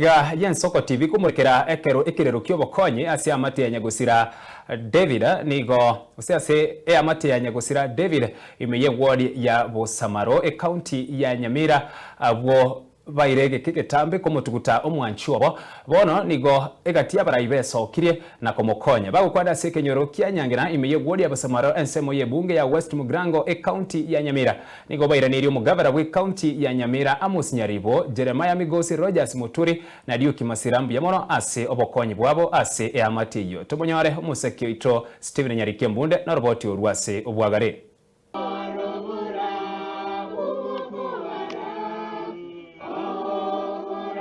Iga y'ensoko tibikomorekera ekero ekerero ki'obokonyi ase eamate ya nyagosira David nigo gose ase eamate ya nyagosira David ime y'eward ya Bosamaro ecounty ya Nyamira abwo baire egeka egetambe komotuguta omwanchi obo bono nigo egati y'abarai besokirie na komokonya bagokwana ase ekenyoro kia Nyangena ime y'eward ya Bosamaro ensemo y'ebunge ya West Mugirango ecounty ya Nyamira Nigo bairaneirie omogabera bw'ecounty ya Nyamira Amos Nyaribo, Jeremiah Migosi, Rogers Muturi na Duke Masira mbuya mono ase obokonyi bwabo ase eamate eyio. Tomonyore omoseki oito Stephen Nyariki Embunde noroboti orwo ase obwagare.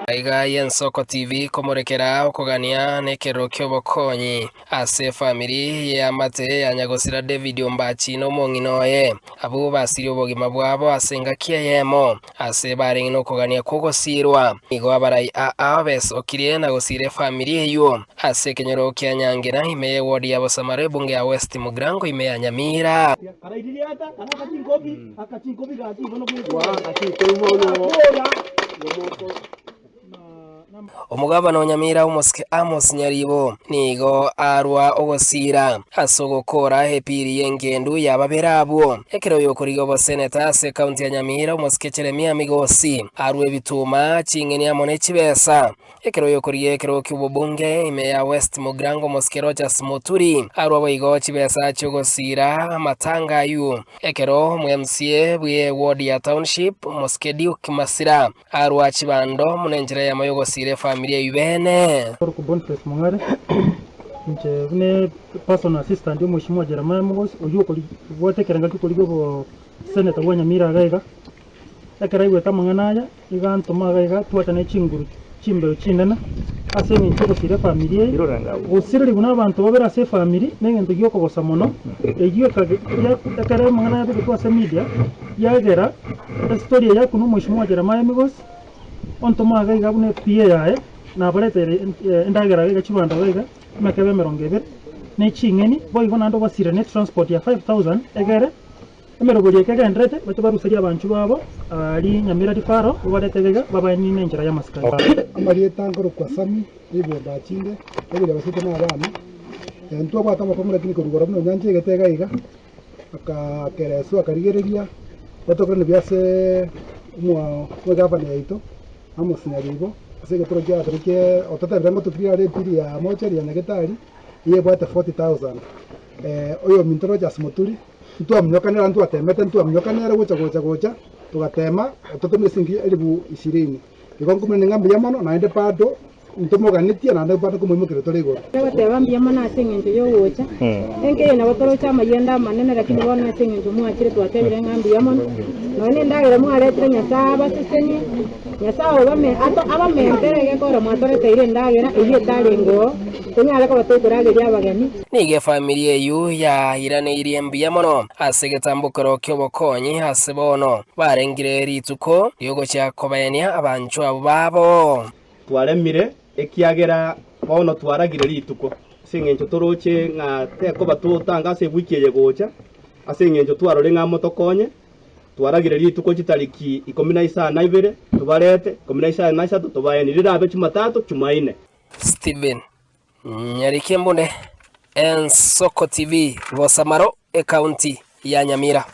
Aiga y'Ensoko TV komorekera okogania nekerero ki'obokonyi. Ase efamiri y'eamate ya nyagosira David Ombachi na omong'ina oye, abwo basirie obogima bwabo ase engaki eyemo, ase barenge nokogania kw'ogosiirwa. Nigo abarai aa besokirie na gosiira efamiri eyio ase ekenyoro kia Nyangena ime y'ewodi ya Bosamaro ebunge ya West Mugirango ime ya Nyamira. Omogabana o Nyamira omosike Amos Nyaribo nigo arwa ogosiira ase ogokora epiiri y'engendu y'ababere abwo. Ekero oyokorigia oboseneta ase ekaunti ya Nyamira omosike Jeremia Migosi arwa ebituma, ching'eni amo ne chibesa. Ekero oyokorigia ekerogo ki'obobunge ime ya West Mugirango omosike Rogers Muturi arwa boigo chibesa chi'ogosiira amatanga aywo. Ekero omo-MCA bw'eward ya Township omosike Duke Masira Arua chibando buna enchera eyemo y'ogosiira efamiri eyio bene. Korokwa Boniface Mong'are, inche buna personal assistant o Mheshimiwa Jeremiah Mugosi oyio okori obwate ekerengo giokorigia obo senator bwa Nyamira iga iga, ekero aigwete amang'ana aya, iga antoma iga iga twachane chinguru chimbeo chinene ase eng'encho ogosiira efamiri eye, gosirerigwa na abanto babere ase efamiri na egento giokogosa mono, eyio ekage ya ekero amang'ana aya abegetwe ase media, yagera Esitori eye akuna Omweshimiwa Jeremiah Migosi, ontoma iga iga buna ePA yaye, nabareteire endagera iga iga chibando iga iga, emekebe emerongo ebere, ne ching'eni, boigo naende obasire ne transport ya 5000 egere emeroberi eke egenderete bache baruserie abanchwa babo aria Nyamira Referral babarete iga iga babaenie nenchera y'amasikani. Amarieta nkorokwa Sami, Ribomba Achinde, babere abasete na abana, ntwabwate obokong'u lakini korwa igoro buna onyancha egete iga iga. Akakereswa akarigereria gotokorana buya ase omogavana yaito Amos Nyaribo ase egeturo kiaye kie ototebire ng'a otokire are epiri ya mochari ya nyagetari nigo ebwate 40,000. Oyominto Rogers Muturi ntwaminyokanera ntwatemete ntwaminyokanera gocha gocha gocha togatema ototomire siringi elifu ishirini. Igo nkomanya ng'a mbuya mono naende bado ntomoganetie naende bado nkomoimokeria tore igoro. Togoteba mbuya mono ase engencho y'ogocha, enka eye nabo toroche amayendo amanene, lakini bono ase engencho mwachire twatebire ng'a mbuya mono. Nonya na endagera mwaretire Nyasae abasesenie, Nyasae obame ato abamentere egekora mwatoreteire endagera eyio etarenge oo, tonyare koba tokorageria abageni. Nigo efamiri eyio yairaneirie mbuya mono ase egetambokero ki'obokonyi ase bono barengire rituko riogochia kobaenia abanchwa abwo babo. Twaremire, ekiagera bono twaragire rituko, ase engencho toroche ng'a tekoba totanga ase ewiki eye gocha, ase engencho twarorire ng'a motokonye, twaragire rituko chitariki ikomi na isano na ibere tobarete, ikomi na isano na isato tobaenie, rirabe Jumatatu, Jumaine. Stephen Nyarikembune, Ensoko TV, Bosamaro, Ekaunti ya Nyamira.